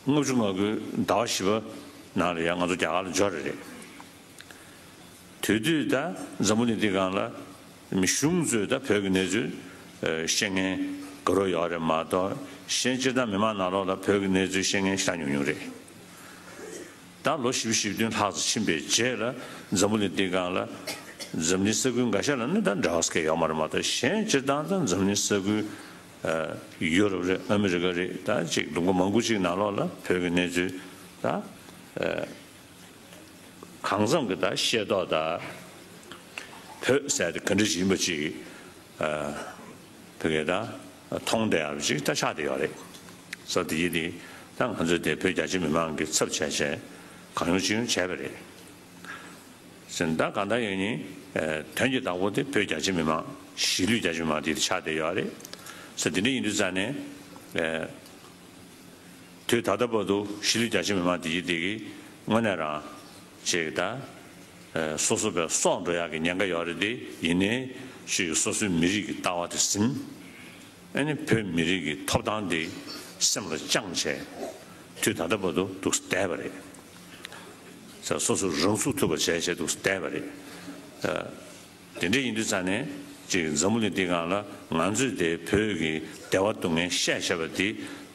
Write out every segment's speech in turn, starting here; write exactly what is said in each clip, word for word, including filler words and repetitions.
ལྔ་བཅུ་ང་དགུའི་ཟླ་བ་བཞི་པ་ནང་ལ་ཡང་ང་ཚོ་རྒྱ་གར་ལ་འབྱོར་རེད། དེ་དུས་ད་འཛམ་བུ་གླིང་འདི་སྒང་ལ་མི་གཞུང་ཚོས་ད་བོད་ཀྱི་གནས་ཚུལ་ཤེས་མཁན་དགའ་རབ་ཡོད་རེད་མ་གཏོགས། གཞན་སྤྱིར་བཏང་མི་མང་ནང་ལོགས་ལ་བོད་ཀྱི་གནས་ཚུལ་ཤེས་མཁན་ཞེ་དྲག་ཉུང་ཉུང་རེད། ད་ལོ་བཞི་བཅུ་ཞེ་བདུན་ལྷག་ཙམ་ཕྱིན་པའི་རྗེས་ལ་འཛམ་བུ་གླིང་འདི་སྒང་ལ་འཛམ་གླིང་ས་ཁུལ་འགའ་ཤས་ལ་ནི་ད་འབྲེལ་བ་སྐད་ཡོད་མ་རེད་མ་གཏོགས། གཞན་སྤྱིར་བཏང་ད་འཛམ་གླིང་ས་ཁུལ་ཡུ་རོབ་རེད། ཨ་མི་རི་ཀ་རེད། ད་ཅིག་ལུང་པ་མང་པོ་ཅིག་ནང་ལོགས་ལ་བོད་ཀྱི་གནས་ཚུལ་ད་གང་འཚམ་གྱི་ད་ཤེས་རྟོགས་ད་བོད་ཟེར་དེ་ག་འདྲ་ཞིག་ཡིན་པ་ཅིག་བོད་སྐད་ད་མཐོང་བསྡད་ཡག་ཅིག་ད་ཆགས་བསྡད་ཡོད་རེད། ས་དེ་ཡིན་དེ་ད་ང་ཚོས་དེ་བོད་རྒྱ་ཆེ་མི་མང་གི་ཚབ་བྱས་བྱས་གང་ཡོང་ཅི་ཡོང་བྱས་པ་རེད། ཟེར་ད་གང་ལྟར་ཡོད་ཉིན་དོན་གྱི་བདག་པོ་དེ་བོད་རྒྱ་ཆེ་མི་མང་གཞིས་ལུས་རྒྱ་ཆེ་མི་མང་དེ་ཆགས་བསྡད་ཡོད་རེད། ས་དེ་འདྲ་ཡིན་དུས་ཙང་ནས་དུས་ད་ལྟ་བར་དུ་གཞིས་ལུས་རྒྱ་ཆེ་མི་མང་དེ་ཡིན་དེ་གི་དངོས་གནས་རང་ཅིག་ད། སོ་སོ་བས་སྲོག་འགྲོ་ཡག་གི་ཉེན་ཁ་ཡོད་རེད་དེ། ཡིན་ནའི་ཅིག་སོ་སོའི་མི་རིགས་ཀྱི་ལྟ་བ་དེ་ཟིན། ཨ་ནི་བོད་མི་རིགས་ཀྱི་ཐོབ་ཐང་དེ་སེམས་ལ་བཅངས་བྱས་དུས་ད་ལྟ་བར་དུ་འདུག་བསྡད་པ་རེད། སོ་སོ་རང་ཚུགས་ཐུབ་པ་བྱས་བྱས་འདུག་བསྡད་པ་རེད། དེ་འདྲ་ཡིན་དུས་ཙང་ནས་ཅིག་འཛམ་བུ་གླིང་འདི་སྒང་ལ་ང་ཚོས་དེ་བོད་ཀྱི་བདེ་བ་སྡུག་བསྔལ་བཤད་བཤད་པ་དེ་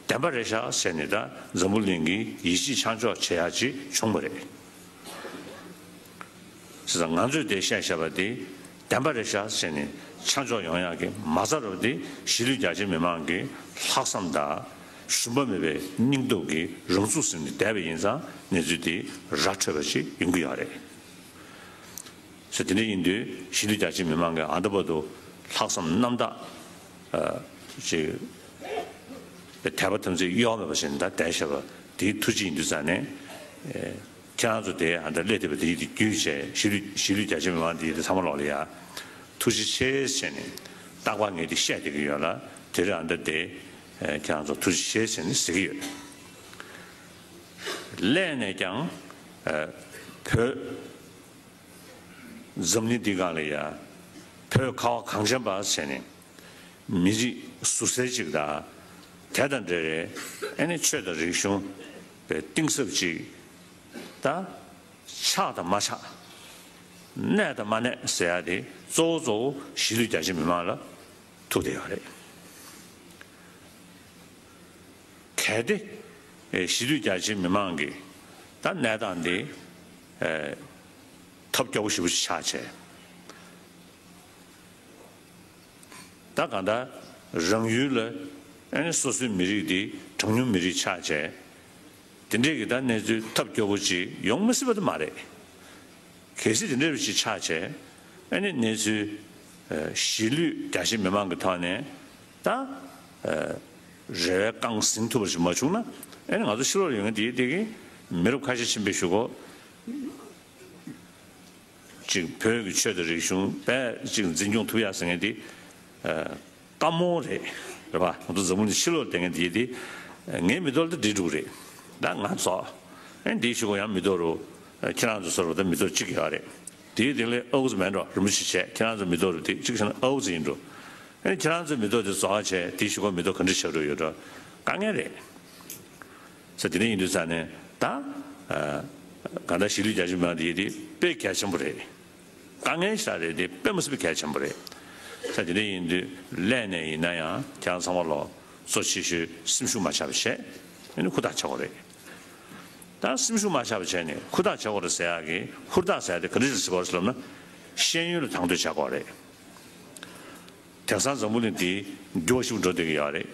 བདེན་པ་རེད་ཤག་ཟེར་ནས་ད་འཛམ་བུ་གླིང་གིས་ཡིད་ཆེས་ཆ་འཇོག་བྱེད་ཡག་ཅིག་བྱུང་བ་རེད། བྱས་ཙང་ང་ཚོས་དེ་བཤད་བཤད་པ་དེ་བདེན་པ་རེད་ཤག་ཟེར་ནས་ཆ་འཇོག་ཡོང་ཡག་གི་མ་རྩ་རུ་དེ་གཞིས་ལུས་རྒྱ་ཆེ་མི་མང་གི་ལྷག་བསམ་དང་ཞུམ་པ་མེད་པའི་སྙིང་སྟོབས་ཀྱིས་རང་ཚུགས་ཟིན་ནས་བསྡད་པ་ཡིན་ཙང་གནས་ཚུལ་དེ་ར་འཕྲོད་པ་ཞིག་ཡོང་གི་ཡོད་རེད། ཟེར་དེ་འདྲ་ཡིན་དུས་གཞིས་ལུས་རྒྱ་ཆེ་མི་མང་གི་ཨ་མདའ་བར་དུ་ལྷག་བསམ་རྣམ་དག་ཅིག་དད་པ་དམ་ཚིག་གཡོ་མེད་པ་ཞིག་ད་བསྡད་བཞག་པ་དེའི་ཐུགས་རྗེ་ཡིན་དུས་ཙང་ནས། ཁྱེད་རང་ཚོ་དེ་ཨ་མདའ་སླེབས་བསྡད་པ་དེ་ཡིད་དུ་བརྒྱུད་བྱས་གཞིས་ལུས་གཞིས་ལུས་རྒྱ་ཆེ་མི་མང་དེ་ཡིད་དུ་ཚང་མ་ལོག་ལ་ཡ་ཐུགས་རྗེ་ཆེ་ཟེར་ནས་རྟག་པར་ངས་དེ་བཤད་བསྡད་ཀྱི་ཡོད་ལ། དེ་རིང་ཨ་མདའ་དེ་ཁྱེད་རང་ཚོ་ཐུགས་རྗེ་ཆེ་ཟེར་ནས་ཟེར་གྱི་ཡོད། སླད་ནས་ཀྱང་བོད། འཛམ་གླིང་འདི་སྒང་ལ་ཡ་བོད་ཁ་བ་གངས་ཅན་པ་ཟེར་ནས་མི་རིགས་ཟུར་གསལ་ཅིག་དང་། དེ་དང་འབྲེལ་བའི་ཨ་ནི་ཆོས་དང་རིག་གཞུང་པའི་གཏིང་ཟབ་ཅིག་དང་། ཆགས་དང་མ་ཆགས། གནས་དང་མ་གནས་ཟེར་ཡ་དེ་གཙོ་བོ་གཙོ་བོ་གཞིས་ལུས་རྒྱ་ཆེ་མི་མང་ལ་ཐུག་བསྡད་ཡོད་རེད། གལ་ཏེ་གཞིས་ལུས་རྒྱ་ཆེ་མི་མང་གི་ད་གནས་སྟངས་འདི་ཐབས་སྐྱོ་པོ་ཞེ་པོ་ཅིག་ཆགས་བྱས། ད་གང་ལྟར་རང་ཡུལ་ལ་ཨ་ནི་སོ་སོའི་མི་རིགས་འདི་གྲངས་ཉུང་མི་རིགས་ཆགས་བྱས། དེ་འདྲས་ཀྱི་ད་གནས་ཚུལ་ཐབས་སྐྱོ་པོ་ཅིག་ཡོང་མི་སྲིད་པ་དེ་མ་རེད། གལ་སྲིད་དེ་འདྲ་བ་ཞིག་ཆགས་བྱས། ཨ་ནི་གནས་ཚུལ་གཞིས་ལུས་རྒྱ་ཆེ་མི་མང་གི་ཐོག་ནས་ད་རེ་བའི་རྐང་ཟིན་ཐུབ་པ་ཞིག་མ་བྱུང་ན། ཨ་ནི་ང་ཚོ་ཕྱི་ལོགས་ལ་ཡོད་མཁན་དེའི་སྟེང་གི་མི་རབས་ཁ་ཤས་ཕྱིན་པའི་གཞུག་གུ་ཅིག་བོད་ཀྱི་ཆོས་དང་རིག་གཞུང་དཔེ་ཅིག་འཛིན་སྐྱོང་ཐུབ་ཡག་ཟེར་མཁན་དེ། དཀའ་མོ་རེད། རེད་པ། ང་ཚོ་འཛམ་བུ་གླིང་ཕྱི་ལོགས་བསྡད་མཁན་དེ་དེ་ངའི་མི་ཐོག་ལ་དེ་འགྲིག་འགྲོ་གི་རེད། ད་ང་ཚོ་ཨེ་འདིའི་གཞུག་གུ་ཡང་མི་ཐོག་རུ་ཁྱེད་རང་ཚོ་བཟོ་འདྲ་ད་མི་ཐོག་གཅིག་ཡོད་རེད། དེའི་སྟེང་ལ་ཨའུ་ཙི་མེད་འགྲོ། རིན་པོ་ཆེ་བྱས་ཁྱེད་རང་ཚོ་མི་ཐོག་རུ་དེ་གཅིག་བྱས་ན་ཨའུ་ཙི་ཡིན་འགྲོ། ཨེ་ཁྱེད་རང་ཚོ་མི་ཐོག་དེ་རྫོགས་བྱས་དེའི་གཞུག་གུ་མི་ཐོག་ག་འདྲ་ཆགས་འགྲོ་ཡོད་འགྲོ། དཀའ་ངལ་རེད། ས་དེ་འདྲ་ཡིན་དུས་ཙང་ནས་ད། གང་ལྟར་གཞིས་ལུས་རྒྱ་ཆེ་མི་མང་དེ་ཡིན་དེ་དཔེ་གལ་ཆེན་པོ་རེད། དཀའ་ངལ་ཞིག་རེད་དེ་དཔེ་མི་སྲིད་པའི་གལ་ཆེན་པོ་རེད། ས་དེ་འདྲ་ཡིན་དུས་སླད་ནས་ཡིན་ན་ཡང་ཁྱེད་རང་ཚང་མ་ལོ་གཙོ་ཆེ་ཤོས་སེམས་ཤུགས་མ་ཆག་པ་བྱས། ཨ་ནི་ཧུར་ཐག་བྱེད་དགོས་རེད། ད་སེམས་ཤུགས་མ་ཆག་པ་བྱས་ནས་ཧུར་ཐག་བྱེད་དགོས་རེད་ཟེར་ཡག་གི་ཧུར་ཐག་ཟེར་ཡག་དེ་ག་འདྲ་ཞིག་ཟེར་དགོས་རེད་ཟེར་ལབ་ན། ཤེས་ཡོན་ལ་དང་དོད་བྱེད་དགོས་རེད། དེང་སང་འཛམ་བུ་གླིང་འདི་འགྱུར་བ་ཞིག་འགྲོ་བསྡད་ཀྱི་ཡོད་རེད།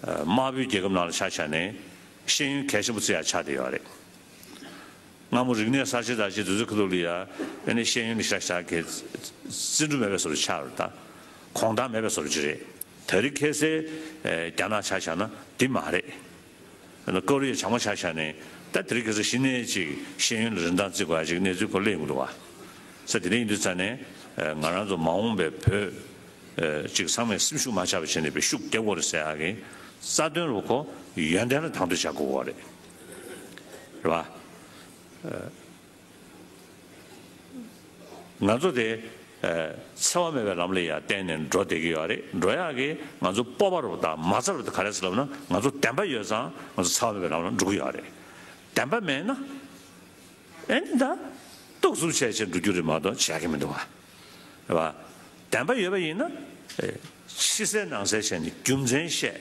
དམར་པོའི་རྒྱལ་ཁབ་ནང་ལ་ཆ་བཞག་ནས་ཤེས་ཡོན་གལ་ཆེན་པོ་བརྩི་ཡག་ཆགས་བསྡད་ཡོད་རེད། སྔ་མོ་རིག་གནས་གསར་བརྗེ་དང་བཅས་དུས་ཚོད་ཁ་ཐུག་ལ་ཡ་ཨ་ནི་ཤེས་ཡོན་ལ་ཤ་ཤ་གི་བརྩི་འགྲོ་མེད་པའི་བཟོ་འདྲ་ཆགས་རེད། ད་གོང་ཐང་མེད་པའི་བཟོ་འདྲ་ཅིག་རེད། ད་རེས་ཁ་སང་རྒྱ་ནག་ཆ་བཞག་ན་འདི་མ་རེད། ཨ་ནི་ཀོ་རི་ཡ་བྱང་མ་ཆ་བཞག་ནས་ད་དེ་རིང་ཁ་སང་གཞི་ནས་ཅིག་ཤེས་ཡོན་ལ་རིན་ཐང་བརྩི་དགོས་ཡ་ཅིག་གནས་ཚུལ་ཁོ་སླེབས་ཡོང་གི་འདུག་བ། ས་དེ་འདྲ་ཡིན་དུས་ཙང་ནས་ང་རང་ཚོ་མ་འོངས་པའི་བོད་ཅིག་ཚང་མས་སེམས་ཤུགས་མ་ཆག་པ་བྱས་ནས་དཔེ་ཤུགས་རྒྱབ་དགོས་རེད་ཟེར་ཡ་གི་རྩ་དོན་རུ་ཁོ་ཡོན་ཏན་ལ་དང་དོད་བྱ་དགོས་པ་རེད། རེད་བ། ང་ཚོ་དེ་ འཚེ་བ་མེད་པའི་ལམ་ལ་ཡང་བརྟེན་ནས་འགྲོ་བསྡད་ཀྱི་ཡོད་རེད། འགྲོ་ཡག་གི་ང་ཚོ་སྤོབས་པ་རུ་དང་མ་རྩ་རུ་དང་ག་རེ་ཟེར་ལབ་ན། ང་ཚོ་བདེན་པ་ཡོད་ཙང་ང་ཚོ་འཚེ་བ་མེད་པའི་ལམ་ལ་འགྲོ་གི་ཡོད་རེད། བདེན་པ་མེད་ན་ཨེ་ནི་ད་གཏུག་རྩུབ་བྱས་བྱས་འགྲོ་རྒྱུ་རེད་མ་གཏོགས་བྱེད་ཡག་གི་མི་འདུག་བ། རེད་བ། བདེན་པ་ཡོད་པ་ཡིན་ན་ཕྱི་གསལ་ནང་གསལ་བྱས་ནས་རྒྱུ་མཚན་བཤད།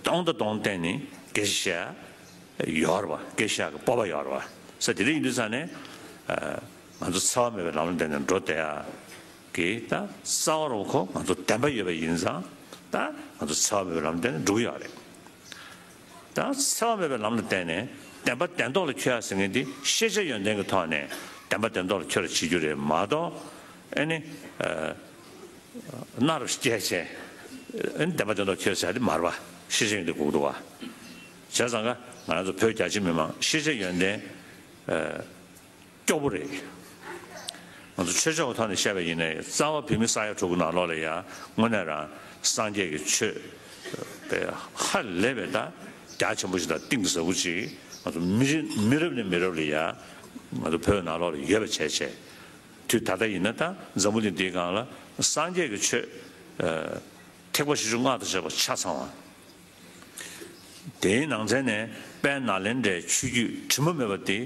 སྟོང་དང་སྟོང་བསྟན་ནས་སྐད་ཆ་བཤད་ཡོད་རེད་བ། སྐད་ཆ་བཤད་ཀྱི་སྤོབས་པ་ཡོད་རེད་བ། ས་དེ་འདྲ་ཡིན་དུས་ཙང་ནས་ང་ཚོ་འཚེ་བ་མེད་པའི་ལམ་ལ་བརྟེན་ནས་འགྲོ་བསྡད་ཡག་གི་ད་རྩ་བ་རུ་ཁོ་ང་ཚོ་བདེན་པ་ཡོད་པ་ཡིན་ཙང་ད་ང་ཚོ་འཚེ་བ་མེད་པའི་ལམ་ལ་བརྟེན་ནས་འགྲོ་གི་ཡོད་རེད། ད་འཚེ་བ་མེད་པའི་ལམ་ལ་བརྟེན་ནས་བདེན་པ་བདེན་ཐོག་ལ་འཁྱོལ་ཡག་ཟེར་མཁན་དེ་ཤེས་བྱ་ཡོན་ཏན་གྱི་ཐོག་ནས་བདེན་པ་བདེན་ཐོག་ལ་འཁྱོལ་བ་བྱེད་རྒྱུ་རེད་མ་གཏོགས་ཨེ་ནི་གནའ་རབས་སྐྱེལ་བྱས་ཨེ་ནི་བདེན་པ་བདེན་ཐོག་འཁྱོལ་བྱ་དེ་མ་རེད་པ། ཤེས་བྱ་ཡོན་ཏན་དགོས་ཀྱི་འདུག་བ། བྱས་ཙང་ཀ་ང་རང་ཚོ་བོད་རྒྱ་ཆེ་མི་མང་ཤེས་བྱ་ཡོན་ཏན་སྐྱོ་པོ་རེད། ང་ཚོ་ཆོས་ཕྱོགས་ཀྱི་ཐོག་ནས་བཤད་པ་ཡིན་ནའི་རྩ་བ་བོད་མི་ས་ཡ་དྲུག་གི་ནང་ལོགས་ལ་ཡང་དངོས་གནས་རང་སངས་རྒྱས་ཀྱི་ཆོས་པའི་ཧ་ལས་པའི་ད་རྒྱ་ཆེན་པོ་ཞིག་དང་གཏིང་ཟབ་པོ་ཅིག་ང་ཚོ་མི་རི་མི་རབས་ནས་མི་རབས་ལ་ཡང་ང་ཚོ་བོད་ནང་ལོགས་ལ་ཡོད་པ་བྱས་བྱས། དུས་ད་ལྟ་ཡིན་ན་ད་འཛམ་བུ་གླིང་འདིའི་སྒང་ལ་སངས་རྒྱས་ཀྱི་ཆོས་ཐེག་པ་བཞི་བཅུ་ལྔ་དང་བཅས་པ་ཆ་ཚང་བ། དེའི་ནང་ཚན་ནས་དཔལ་ནཱ་ལེནྡྲའི་ཆོས་བརྒྱུད་དྲི་མ་མེད་པ་དེ་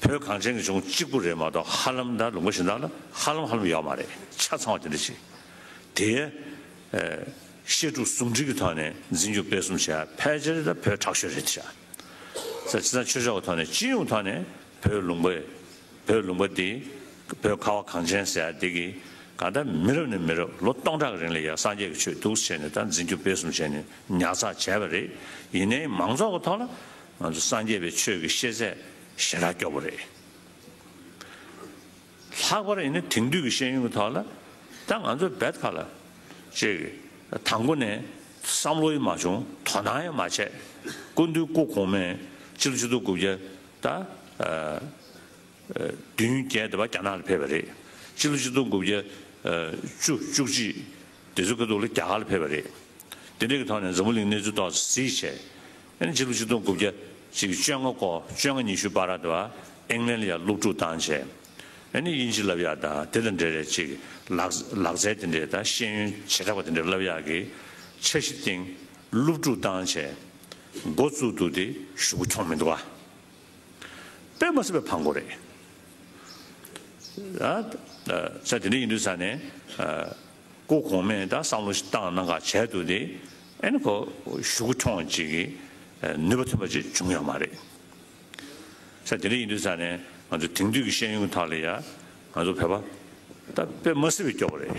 བོད་གངས་ཅན་གྱི་ལྗོངས་གཅིག་པུ་རེད་མ་གཏོགས་ཧ་ལམ་ད་ལུང་པ་གཞན་དག་ལ་ཧ་ལམ་ཧ་ལམ་ཡོད་མ་རེད། ཆ་ཚང་བ་དེ་འདྲ་ཞིག་དེ་བཤད་སྒྲུབ་ཟུང་འབྲེལ་གྱི་ཐོག་ནས་འཛིན་སྐྱོང་སྤེལ་གསུམ་བྱས་ཕལ་ཆེར་ད་བོད་དྲག་ཤོས་རེད་ཤག་ས་ཅི་ད་ཆོས་ཕྱོགས་ཀྱི་ཐོག་ནས་སྤྱི་ཡོངས་ཐོག་ནས་བོད་ལུང་པའི་བོད་ལུང་པ་འདི་བོད་ཁ་བ་གངས་ཅན་ཟེར་ཡ་འདི་གི་གང་ལྟར་མི་རབས་ནས་མི་རབས་ལོ་སྟོང་ཕྲག་གི་རིང་ལ་ཡ་སངས་རྒྱས་ཀྱི་ཆོས་འདུག་བྱས་ནས་ད་འཛིན་སྐྱོང་སྤེལ་གསུམ་བྱས་ནས་ཉར་ཚགས་བྱས་པ་རེད། ཡིན་ནའི་མང་ཚོགས་ཀྱི་ཐོག་ལ་ང་ཚོ་སངས་རྒྱས་པའི་ཆོས་ཀྱི་ཤེས་ཚད་ཞེ་དྲག་སྐྱོ་པོ་རེད། ལྷག་པར་ཡིན་ན་དེང་དུས་ཀྱི་ཤེས་ཡོན་གྱི་ཐོག་ལ་ད་ང་ཚོ་རྦད་ཁ་ལ་ཅིག་དང་པོ་ནས་བསམ་བློ་ཡང་མ་བྱུང་། དོ་སྣང་ཡང་མ་བྱས། སྐུ་མདུན་སྐུ་གོང་མས་སྤྱི་ལོ་ཆིག་སྟོང་དགུ་བརྒྱ་ད། བདུན་བརྒྱད་དེ་བ་རྒྱ་ནག་ལ་ཕེབས་པ་རེད། སྤྱི་ལོ་ཆིག་སྟོང་དགུ་བརྒྱ་བཅུ་བཅུ་གཅིག་དེ་ཚོ་ཁ་ཐུག་ལ་རྒྱ་གར་ལ་ཕེབས་པ་རེད། དེ་འདྲའི་གི་ཐོག་ནས་འཛམ་བུ་གླིང་གནས་ཚུལ་ཏོག་ཙམ་གཟིགས་བྱས། ཨ་ནི་སྤྱི་ལོ་ཆིག་སྟོང་དགུ་བརྒྱ་ཅིག་བཅོ་ལྔ་སྐོར་བཅོ་ལྔ་ཉི་ཤུ་བར་དུ་བ་ཨིང་ལན་ལ་ཡང་སློབ་ཕྲུག་བཏང་བྱས། ཨ་ནི་དབྱིན་ཇི་བསླབ་ཡག་དང་དེ་དང་འབྲེལ་རེད་ཅིག་ལག་ལག་རྩལ་དེ་འདྲའི་དང་ཤེས་ཡོན་བྱེ་བྲག་པ་དེ་འདྲ་བསླབ་ཡག་གི་འཆར་གཞི་བཏིང་། སློབ་ཕྲུག་བཏང་བྱས། འགོ་བཙུགས་འདུག་དེ་གཞུག་གུ་འཁྱོངས་མི་འདུག་ཨ། དཔེ་མ་སྲིད་པའི་ཕངས་པོ་རེད། ཨ། ས་དེ་འདྲ་ཡིན་དུས་ས་ནས་སྐུ་གོང་མས་ད་བསམ་བློ་ཞིག་བཏང་གནང་ག་བྱས་འདུག་དེ་ཨ་ནི་ཁོ་གཞུག་གུ་འཁྱོངས་ཅིག་གི་ནུས་པ་ཐོན་པ་ཅིག་བྱུང་ཡོད་མ་རེད། ས་དེ་འདྲ་ཡིན་དུས་ས་ནས་ང་ཚོ་དེང་དུས་ཀྱི་ཤེས་ཡོན་གྱི་ཐོག་ལ་ཡ་ང་ཚོ་བོད་པ་ད་དཔེ་མ་སྲིད་པའི་སྐྱོ་པོ་རེད།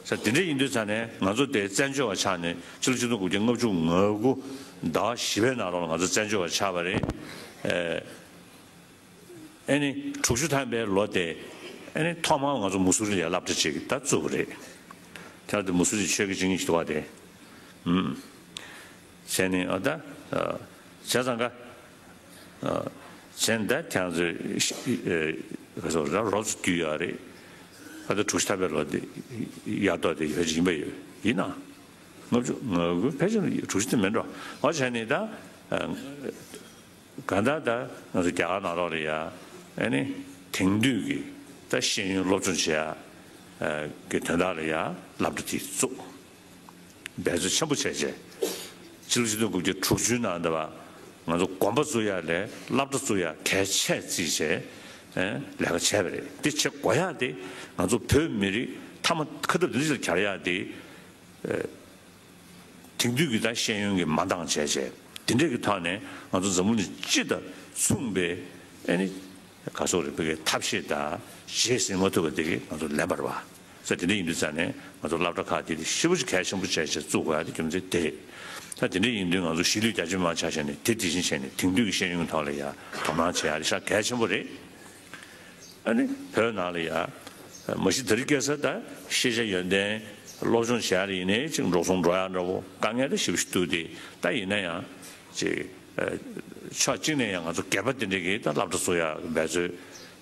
ས་དེ་འདྲ་ཡིན་དུས་ས་ནས་ང་ཚོ་དེ་བཙན་བྱོལ་བ་ཆགས་ནས་ཕྱི་ལོ་ཆིག་སྟོང་དགུ་བརྒྱ་ལྔ་བཅུ་ང་དགུ་ཟླ་བ་བཞི་པའི་ནང་ལོགས་ལ་ང་ཚོ་བཙན་བྱོལ་བ་ཆགས་པ་རེད། ཨེ་ནི་དྲུག་ཅུ་ཐམ་པའི་ལོ་དེ་ཨེ་ནི་ཐོག་མར་ང་ཚོ་མུ་སུ་རི་ལ་སློབ་གྲྭ་ཅིག་ད་བཙུགས་པ་རེད། དེར་དུ་མུ་སུ་རི་ཆོས་ཀྱི་བྱེད་ཉིན་ཞིག་འདུག་པ་དེ། ཨུམ། བྱས་ནས་ཨ་ད། བྱས་ཙང་ཀ། བྱས་ནས་ད་ཁྱེད་ཚོས་ག་ཚོད་ར་རོབ་ཙམ་རྒྱུས་ཡོད་རེད། ཨ་ད་དྲུག་ཅུ་ཐམ་པའི་ལོ་དེ་ཡར་ཐོག་དེ་ཡོད་ཅིག་ཡིན་པ་ཡོད་ཡིན་ན། ལྔ་བཅུ་ང་དགུ་ཕལ་ཆེར་དྲུག་ཅུ་དེ་མིན་འགྲོ། འོ་བྱས་ནས་ད། གང་ལྟར་ད་ང་ཚོ་རྒྱ་གར་ནང་ལོགས་ལ་ཡ་ཨ་ནི་དེང་དུས་ཀྱི་ད་ཤེས་ཡོན་སློབ་སྦྱོང་བྱེད་ཡ་གི་དོན་དག་ལ་ཡ་སློབ་གྲྭ་དེ་བཙུགས། འབད་རྩོལ་ཆེན་པོ་བྱས་བྱས། ཕྱི་ལོ་ཆིག་སྟོང་དགུ་བརྒྱ་དྲུག་ཅུའི་ནང་དུ་བ་ང་ཚོ་དགོན་པ་བཙུགས་ཡ་ལས་སློབ་གྲྭ་བཙུགས་ཡ་གལ་ཆེ་བརྩིས་བྱས་ལས་ཀ་བྱས་པ་རེད། དེ་བྱེད་དགོས་ཡ་དེ་ང་ཚོ་བོད་མི་རིགས་མཐའ་མ་ཁ་སྟབས་འདི་འདྲ་ཞིག་གྱར་ཡ་དེ། དེང་དུས་ཀྱི་ད་ཤེས་ཡོན་གྱི་མ་འདང་བྱས་བྱས་དེ་འདྲས་ཀྱི་ཐོག་ནས་ང་ཚོ་འཛམ་བུ་གླིང་སྤྱི་དང་མཚུངས་པའི་ཨ་ནི་ག་སོག་རེ་བོད་ཀྱི་ཐབས་ཤེས་དང་བྱེད་ཟིན་མ་ཐུབ་པ་དེ་གི་ང་ཚོ་ལན་པར་བ་ས་དེ་འདྲས་ཡིན་དུས་ཙང་ནས་ང་ཚོ་སློབ་གྲྭ་ཁག་དེ་དེ་ཞེ་པོ་ཅིག་གལ་ཆེན་པོ་བྱས་བྱས་བཙུགས་དགོས་ཡ་དེ་རྒྱུ་མཚན་དེ་རེད། ད་དེ་འདྲས་ཡིན་དུས་ང་ཚོ་གཞིས་ལུས་རྒྱ་ཆེ་མང་ཆ་བཞག་ནས་དེ་དེ་བཞིན་བྱས་ནས་དེང་དུས་ཀྱི་ཤེས་ཡོན་ཐོག་ལ་ཡ་དོ་སྣང་བྱེད་ཡ་དེ་ཤ་གལ་ཆེན་པོ་རེད། ཨ་ནི་བོད་ནང་ལ་ཡ། མ་གཞི་དེ་རིང་ཁ་སང་ད་ཤེས་བྱ་ཡོན་ཏན་སློབ་སྦྱོང་བྱེད་ཡ་ལ་ཡིན་ནའི་ཅིག་འགྲོ་སོང་འགྲོ་ཡ་འདྲ་བོ་དཀའ་ངལ་ད་ཞེ་པོ་ཞིག་འདུག་སྟེ། ད་ཡིན་ན་ཡང་ཅིག་ཕྱོགས་གཅིག་ནས་ཡང་ང་ཚོ་སྒེར་པ་དེ་འདྲས་ཀྱིས་ད་སློབ་གྲྭ་བཙུགས་ཡ་འབད་རྩོལ་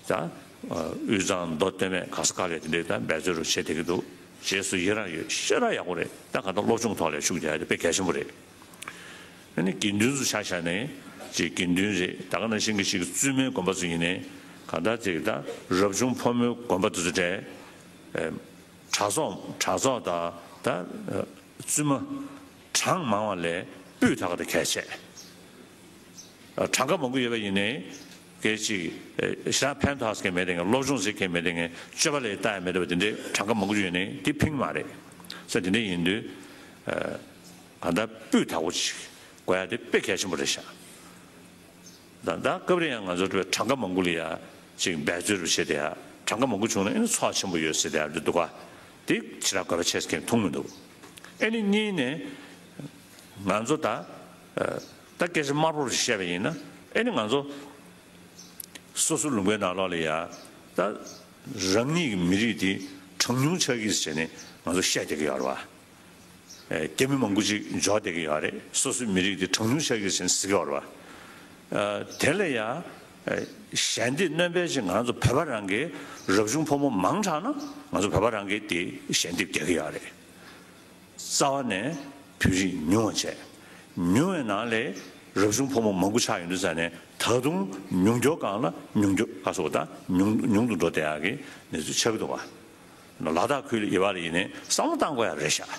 ད་དབུས་གཙང་མདོ་སྟོད་སྨད་ག་ས་ག་ལ་དེ་འདྲས་ད་འབད་རྩོལ་རུ་བྱེད་བསྡད་ཀྱི་འདུག་རྗེས་སུ་ཡི་རང་ཡོད། ཤེས་ར་ཡག་པོ་རེད། ད་ག་ད་སློབ་སྦྱོང་ཐོག་ལ་ཤུགས་རྒྱག་ཡ་དེ་དཔེ་གལ་ཆེན་པོ་རེད། ཨ་ནི་དགེ་འདུན་ཚོ་ཆ་བཞག་ནས་ཅིག་དགེ་འདུན་རེད། ད་ག་ནང་བཞིན་གྱི་ཅིག་བཙུན་མའི་དགོན་པ་ཚོ་ཡིན་ནའི་ གང་ལྟར་ཅིག་ད་རབ་བྱུང་ཕོ་མོའི་དགོན་པ་དེ་ཚོ་གྲས། ཨེ། གྲྭ་ཚོགས་གྲྭ་ཚོགས་དང་ད་ཨ་བཙུན་མ་གྲངས་མང་བ་ལས་སྤུས་དག་དེ་གལ་ཆེ། ཨ་གྲངས་ཀ་མང་པོ་ཡོད་པ་ཡིན་ནའི་སྐད་ཅིག་ཨེ་ཞེ་དྲག་ཕན་ཐོགས་མཁན་མེད་དེ་ངས་སློབ་སྦྱོང་བྱེད་མཁན་མེད་དེ་ངས་སྤྱོད་པ་ལ་ལྟ་ཡ་མེད་པ་དེ་འདྲའི་གྲངས་ཀ་མང་པོ་ཡོད་ནའི་དེ་ཕན་གྱི་མ་རེད། ས་དེ་འདྲ་ཡིན་དུས་ཨ་གང་ལྟར་སྤུས་དག་པོ་ཅིག་དགོས་ཡ་དེ་དཔེ་གལ་ཆེན་པོ་རེད་ཤག་ད་ད་སྐབས་རེ་ཡང་ང་ཚོ་གྲངས་ཀ་མང་པོ་ལ་ཡ་ཅིག་འབད་རྩོལ་རུ་བྱེད་དེ་ཡ་གྲངས་ཀ་མང་པོ་བྱུང་ན་ཨེ་ནི་ཚོགས་ཆེན་པོ་ཡོད་ཟེར་དེ་ཡ་འདི་འདུག་ག་དེ་ཕྱི་ར་དགོས་པ་ཆེ་ཟེར་མཁན་མཐོང་མི་འདུག་ཨེ་ནི་གཉིས་ནས་ང་ཚོ་ད་ད་སྐད་ཆ་དམར་པོ་རུ་བཤད་པ་ཡིན་ན་ཨེ་ནི་ང་ཚོ་སོ་སོ་ལུང་པའི་ནང་ལོགས་ལ་ཡ་ད་རང་ཉིད་ཀྱི་མི་རིགས་དེ་གྲངས་ཉུང་ཆགས་ཀྱི་ཟེར་ནས་ང་ཚོ་བཤད་བསྡད་ཀྱི་ཡོད་རེད་བ། རྒྱ་མི་མང་པོ་ཅིག་འབྱོར་བསྡད་ཀྱི་ཡོད་རེད། སོ་སོའི་མི་རིགས་དེ་གྲངས་ཉུང་ཆགས་ཀྱི་ཟེར་ཟེར་གྱི་ཡོད་རེད་བ། དེ་ལ་ཡང་ཞལ་འདེབས་སྣོན་པ་ཅིག་ང་ཚོ་བོད་པ་རང་གིས་རབ་བྱུང་ཕོ་མོ་མང་དྲགས་ན་ང་ཚོ་བོད་པ་རང་གིས་དེ་ཞལ་འདེབས་རྒྱག་གི་ཡོད་རེད། རྩ་བ་ནས་བོད་རིགས་ཉུང་བ་བྱས། ཉུང་བའི་ནང་ལས་རབ་བྱུང་ཕོ་མོ་མང་པོ་ཆགས་ཡོང་དུས་ཙང་ནས་ད་དུང་ཉུང་མགྱོགས་སྒང་ལ་ཉུང་མགྱོགས་ག་སོགས་དང་ཉུང་ཉུང་དུ་འགྲོ་བསྡད་ཡག་གི་གནས་ཚུལ་ཆགས་ཀྱི་འདུག་བ། ལ་དྭགས་ཁུལ་ལ་ཡོད་པ་ལ་ཡིན་ནའི་བསམ་བློ་བཏང་དགོས་ཡ་རེད་ཤག་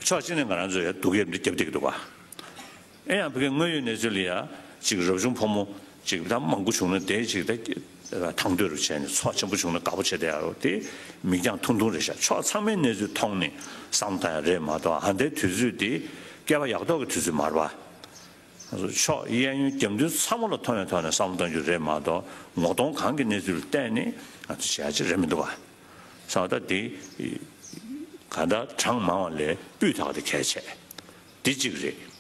ཕྱོགས་གཅིག་ནས་ང་རང་ཚོས་ཡ་སྡུག་ཡབ་འདི་རྒྱབ་བསྡད་ཀྱི་འདུག་བ། ཨེ་ཡང་ཕ་གི་དངོས་ཡོད་གནས་ཚུལ་ལ་ཡ་ཅིག་རབ་བྱུང་ཕོ་མོ་ཅིག་ད་མང་པོ་བྱུང་ན་དེ་ཅིག་ད་ཐང་དོད་རུ་བྱས་ནས་ཚོགས་ཆེན་པོ་བྱུང་ན་དགའ་པོ་བྱེད་བསྡད་ཡ་རོ་དེ་མིག་རྒྱང་ཐུང་ཐུང་རེད་ཤག་ཕྱོགས་ཚང་མའི་གནས་ཚུལ་མཐོང་ནས་བསམ་བློ་བཏང་ཡ་རེད་མ་གཏོགས་ཨ་འདའི་དུས་ཚོད་དེ་བསྐལ་པ་ཡག་ཐོག་གི་དུས་ཚོད་མ་རེད་བ། ཕྱོགས་གཡས་གཡོན་རྒྱབ་མདུན་ཚང་མ་ལ་མཐོང་ཡ་ཐོག་ནས་བསམ་བློ་གཏོང་རྒྱུ་རེད་མ་གཏོགས་ངོ་གདོང་གང་གི་གནས་ཚུལ་ལ་བལྟས་ནས་ང་ཚོ་བྱེད་ཡ་ཅིག་རེད་མི་འདུག་བ། བསམ་བློ་ད་དེ་ག་ད་གྲངས་མང་བ་ལས་སྤུས་དག་དེ་གལ་ཆེ། དེ་གཅིག་རེད།